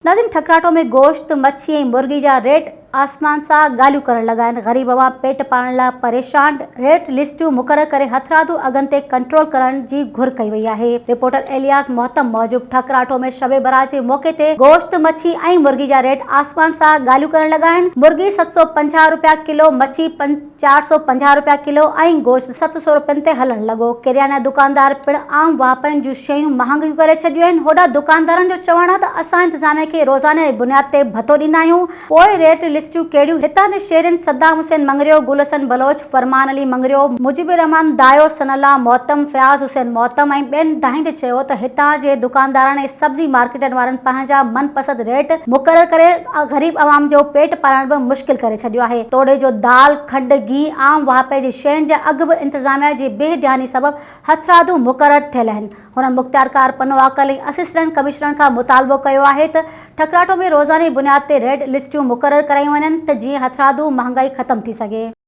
ناظرين ٺڪراٺو ۾ گوشت، مڇي ۽ مرغي جا ريٽ آسمان سان ڳالهيون ڪرڻ لڳا آهن، غريب عوام پيٽ پالڻ لاء پريشان، ريٽ لسٽون مقرر ڪري هٿرادو اگهن تي ڪنٽرول ڪرڻ جي گهر ڪئي وئي آهي. رپورٽر ايلياس مهتم موجب ٺڪراٺو ۾ شب برات جي موقعي تي گوشت، مڇي ۽ مرغي جا ريٽ آسمان سان ڳالهيون ڪرڻ لڳا آهن، مرغي 750 رپيا ڪلو، مڇي 450 رپيا ڪلو ۽ گوشت 700 رپين تي هلڻ لڳو. ڪريانه دڪاندار پڻ عام واهپين جون شيون مهانگيون ڪري ڇڏيون آهن. هوڏانهن دڪاندارن جو چوڻ آهي ته اسان انتظاميه کي روزاني جي بنياد تي ڀتو ڏيندا آهيون، پوء ريٽ لسٽون ڪهڙيون؟ هتان جي شهرين صدام حسين مڱريو، گل حسن بلوچ، فرمان علي مڱريو، مجيب الرحمان دايو، ثنا الله مهتم، فياض حسين مهتم ۽ ٻين دانهيندي چيو ته هتان جي دڪاندارن ۽ سبزي مارڪيٽن وارن پنهنجا من پسند ريٽ مقرر ڪري غريب عوام جو پيٽ پالڻ به مشڪل ڪري ڇڏيو آهي. توڙي جو دال، کنڊ، گيهه عام واهپي جي شين جا اگهه به انتظاميا جي بي ڌياني سبب هٿرادو مقرر ٿيل آهن. هنن مختيارڪار پنوعاقل ۽ اسسٽنٽ ڪمشنرن کان مطالبو ڪيو آهي ته ٺڪراٺو ۾ روزاني بنياد تي ريڊ لسٽيون مقرر ڪرايون وڃن ته جيئن هٿرادو مهانگائي ختم ٿي سگهي.